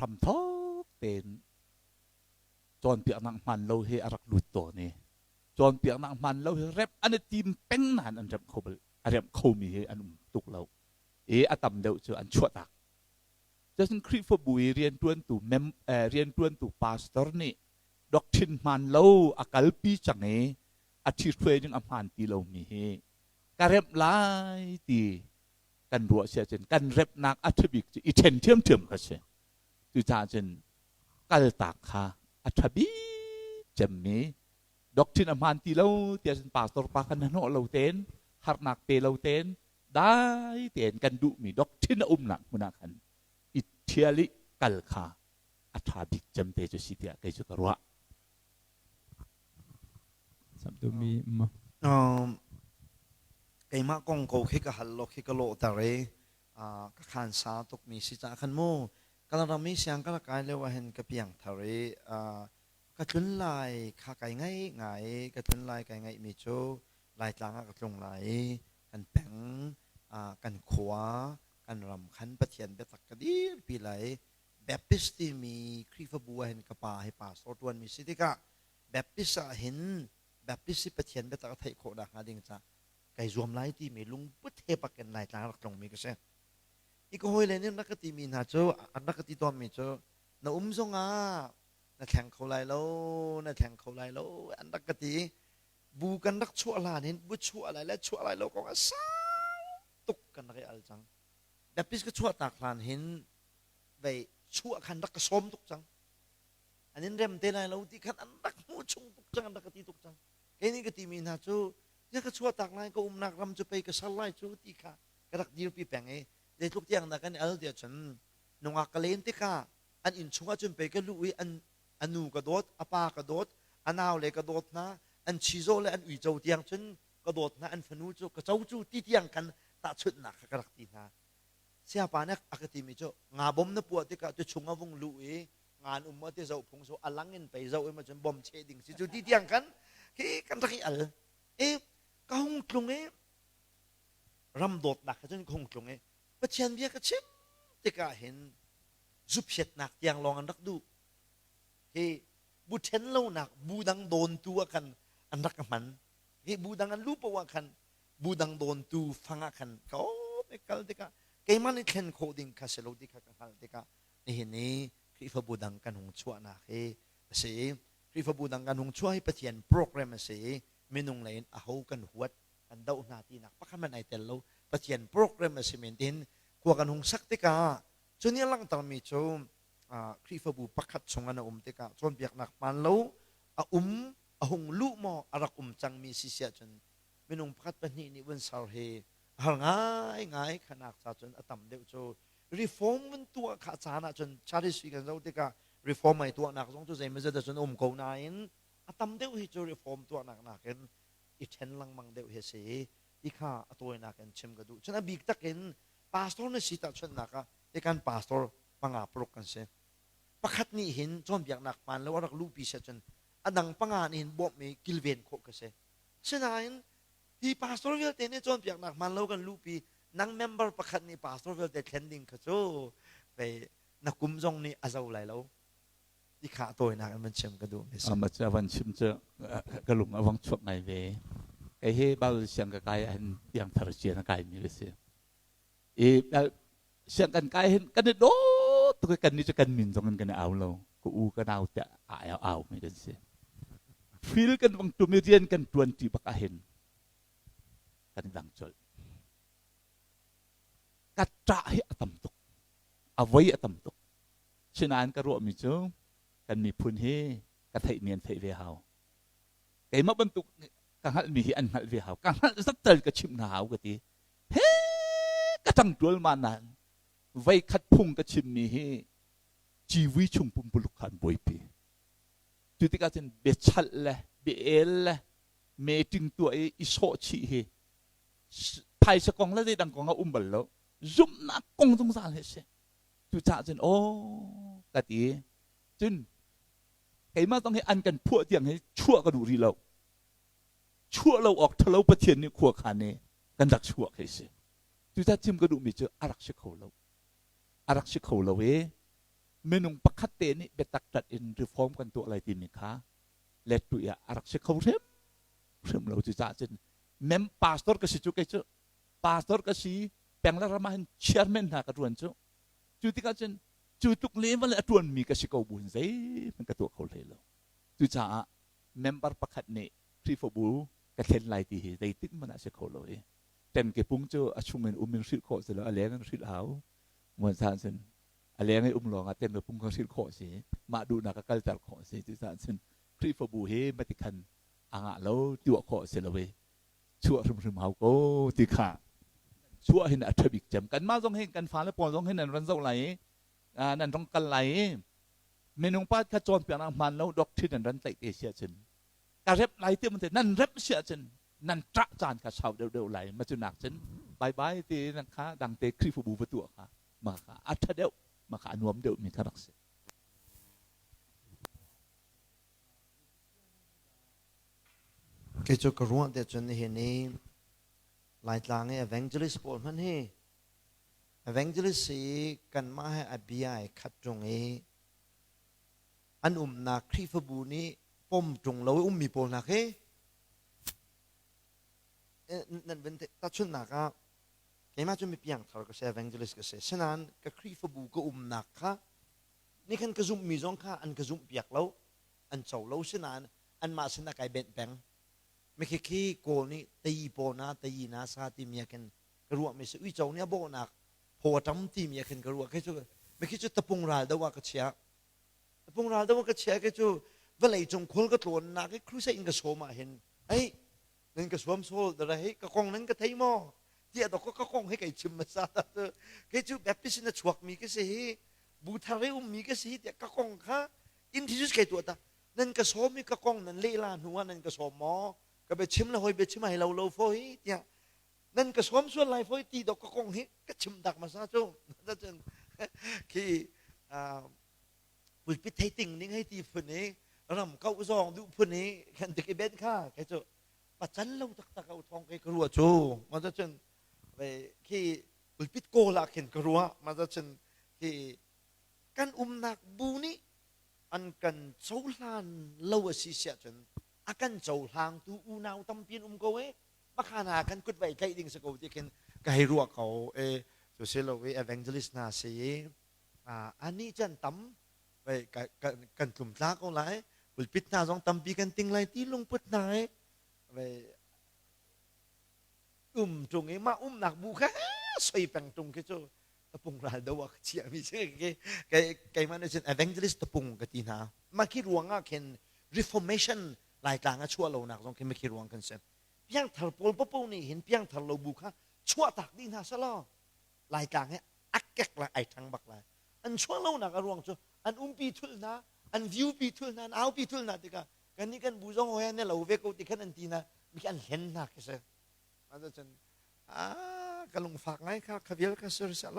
hramthawk tein cawnpiaknak hmaan lo hi a rak lut tawn i cawnpiaknak hmaan lo hi remh an i tim peng nain an remh kho bal a remh khomi hi an um tuk lo i a tam deuh cu an chuahtak. Cun Khrihfabu i rianṭuantu mem rianṭuantu pastor nih doctrine hmaan lo a kalpi cang i a ṭhithruai ding a hmaan ti lomi hi ka remh lai ti kan ruah si ahcun kan remhnak a ṭhabik cu i ṭhen ṭhiamṭhiam kha si. Cucaah cun kaltak kha a ṭha bik cemmi doctrine a hmaan ti lo tiah cun pastor pa kha hnahnawh lo tein harnak pe lo tein dai tein kan duhmi doctrine a umnak hmun ah khan i ṭhial i kal kha a ṭha bik cem te cu si tiah kei cu ka ruah. Samtumi ma. Keimah kong ko khi ka hal lo khi ka lawhter i ka khan sa tukmi si caah khan mu Kalaram i siang ka rak kai lio ah hin ka piang thar i ka tlun lai kha kai ngaih ngai i ka tlun lai kai ngaihmi cu Laitlang ah ka tlung lai i kan peng kan khua kan ram khan Pathian biatak ka dirpi lai. Baptist timi Khrihfabu ah hin ka pa hi pastor ṭuanmi si tikah Baptist ah hin Baptist hi Pathian biatak a theih khawh nakhnga ding caah kai zuam lai timi lungput he bak in Laitlang rak tlungmi ka si. I ka hawile nih an rak ka timi hna cu an rak ka ti tawnmi cu na um zongah na thleng kho lai lo, na thleng kho lai lo an rak ka ti. Bu kan rak chuah hlan hin bu chuah lai le chuah lai lo kong ah sau tuk kan rak i al cang. Baptist ka chuah tak hlan hin vei chuah khan rak ka sawm tuk cang. An in rem te lai lo ti khan an rak hmuh chung tuk cang, an rak ka ti tuk cang. Kei nih ka timi hna cu ya ka chuah tak lai ka umnak ram cu pei ka sal lai cu ti kha ka rak dirpi peng i zeitluk tiang dah kan i al tiah cun nungak ka len tikah an inn chungah cun pei ka luh i an a nu ka dawt, a pa ka dawt, a nau le ka dawt hna, an chizaw le an uico tiang cun ka dawt hna, an fanu cu ka co cu ti tiang khan tahchunhnak kha ka rak ti hna. Sayapa nih a ka timi cu nga bom na puah tikah tu chung a vung luh i ngan um ti zoh phung so a lang in pei zoh i ma cun bom cheh ding si cu ti tiang khan khi kan rak i al i ka hung tlung i ram dawtnak kha cun ka hung tlung i Pathian bia ka chim tikah hin zuphiatnak tiang lawng an rak duh hi bu ṭhen lonak bu dang dawntu ah khan an rak ka hman hi bu dang an lu paoh ah khan bu dang dawntu fang ah khan ka um i kal tikah keimah nih thlen khawh ding kha si lo ti kha ka hngalh tikah nihin i Khrihfabu dang kan hung chuahnak hi a si i Khrihfabu dang kan hung chuah hi Pathian program a si i minung lei in aho kan huat kan doh hna tinak pakhat hmanh ai tel lo. Pathian program a si men tin khua kan hung sak tikah cu nih a langhtermi cu Khrihfabu pakhat chung an um tikah cawnpiaknak hmaan lo a um a hung luh maw a rak um cangmi si siah cun minung pakhat pahnih nih vun ser hi a har ngai ngai khanak ca cun a tam deuh cu reform vun tuah kha caan ah cun Charles kan zoh tikah reform ai tuahnak zong cu zeimawzat ah cun um ko nain a tam deuh hi cu reform tuahnak nakin i ṭhen lengmang deuh hi a si ti kha a tawinak in chim ka duh. Cun a bik takin pastor na si tahchunhnak ah tikan pastor panga paruk kan si. Pakhat nih hin cawnpiaknak hmaan lo a rak luhpi si ahcun a dang panga nih hin bawmh i kilven khawh ka si. Sinain hi pastor vialte nih cawnpiaknak hmaan lo kan luhpi nang member pakhat nih pastor vialte thlen ding kha cu pei na kum zong nih a zo lai lo ti kha tawinak in van chim ka duh mi si. Ama cu a van chim cu ka lung a vang chuak ngai ve. Kei hi Bible siang ka kai ahhin piangthar cian a kai mi ka si. I siang kan kai hin kan i dawt tuk i kan nih cu kan min zong in kan i au lo. Ka u ka nau tiah a au mi kan si. Fil kan vang tum i rian kan tuan ti bak ahhin kan i dang colh. Ka ṭah hi a tam tuk. A voi a tam tuk. Sinain ka ruahmi cu kan miphun hi ka theihmi an theih ve hau. Keimah bantuk ka hngalhmi hi an hngalh ve hau. Ka hngalh zattal ka chimh hna hau ka ti. He ka ṭang ṭual ma nain voi khat phung ka chimmi hi civui chung pumpuluk kha an buaipi. Cu tikah cun biachalh le bia-el le meeting tuah i i sawh chih hi phaisa kong le zeidang kong a um bal lo. Zumhnak kong zungzal hi a si. Cucaah cun aw ka ti. Cun keimah zong hi an kan phuah tiang hi chuah ka duh rih lo. Chuah lo awk ṭhalo Pathian nih khua khan i kan rak chuah khi si. Cucaah chim ka duhmi cu a rak si kho lo. A rak si kho lo i. Minung pakhat te nih biatak tat in reform kan tuah lai timi kha let tu ah a rak si kho hrim hrim lo. Cu caah cun mem pastor ka si cu, kei cu pastor ka si peng le ram ah hin chairman hna ka tuan cu. Cu tikah cun cu tluk level a tuanmi ka si ko bu hin zeihmanh ka tuah kho hlei lo. Cucaah member pakhat nih Khrihfabu ka thlen lai ti hi zeitik hmanh ah si kho lo i ṭengke pung cu a chung in um in hrilh khawh si lo, a leng in hrilh hau. Muan san cun a leng i um lawng ah ṭengke pung kha hrilh khawh si, mah duhnak a kalter khawh si. Cucaah cun Khrihfabu hi matikhan a ngah lo, tuah khawh si lo i chuah hrimhrim hau ko ti kha chuah hin a ṭha bik cem. Kanmah zong hin kan fale pawl zong hin nan ran zoh lai i nan rong kal lai i minung pa kha cawnpiaknak hmaan lo doctrine nan ran tlaih te si ahcun ka rep lai ti te nan rep si ahcun nan ṭah caan kha sau deuhdeuh lai. Ma cu nak cun bye bye ti nan kha dangte Khrihfabu va tuah kha ma kha a ṭha deuh, ma kha a nuam deuh mi kha rak si. Kei cu ka ruah te cun nihin i Laitlang i evangelist pawl hmanh hi, evangelist hi kanmah he a bia ai khat ṭung i an umnak Khrihfabu nih pom ṭung lo i ummi pawl hna khi nan van tahchunhnak ah, keimah cu mi piangthar ka si, evangelist ka si, sinain ka Khrihfabu ka umnak kha nih khan ka zumhmi zong kha an ka zumhpiak lo, an co lo, sinain anmah sinah kai benh peng. Mikhi khi Kawl nih tayi paw na tayi na sa timi ah khin ka ruahmi si. Uico nih a bawhnak phaw a ṭam timi ah khin ka ruah. Khi cu mikhi cu tapung ral do ah ka chia, tapung ral do ah ka chia. Khi cu vawlei cung khual ka tlawnnak i crusade in ka sawm ah hin, "Ei, nan ka suam sawl dara hei, ka kong nan ka thei maw?" tiah dok ka kong he kai chim hmasa ta cu. Kei cu Baptist in a chuakmi ka si hi, bu thar i ummi ka si tiah ka kong kha introduce kai tuah ta. "Nan ka sawm i ka kong nan lehla hnu ah nan ka sawm maw? Ka biachim le hoi biachim ai lo lo fawi tiah nan ka sawm sual lai fawi," ti dok ka kong hi ka chim tak hmasa cu. Cun khi pulpit thei ting ning hei ti phun i ram kau zong duh phun i kan tik i ben kha kei cu pacan lo taktak au thong ke ka ruah cu. Ma cun khi pulpit kawl ah khin ka ruah. Ma cun khi kan umnak bu nih an kan cohlan lo a si siah cun a kan cohlangtu unau tampi an um ko e, makhan ah kan kut vai tlaih ding si ko ti khin ka hei ruah ko e. Cu si lo i evangelist hna si i ani can tam kan tlumtla ko lai, pulpit hna zong tampi kan ting lai ti lungput hna i um tung i mah umnak bu kha soi peng tung khi cu tapung ral do ah ka chiahmi si. Keimah nih cun evangelist tapung ka ti hna. Mah khi ruang ah khin reformation Laitlang a chuah lonak zong khi khi ruang kan si. Piangthar pawl popo nih hin piangthar lo bu kha chuah tak dih hna selaw Laitlang he a kek lai, ai ṭhang bak lai. An chuah lonak a ruang cu an umpi thul hna, an view pi thul hna, an aupi thul hna tikah kannih kan bu zong he ne lo ve ko ti khan an ti hna mi an hlen hna khi si. Cun ka lungfak ngai kha kha vial kha sir.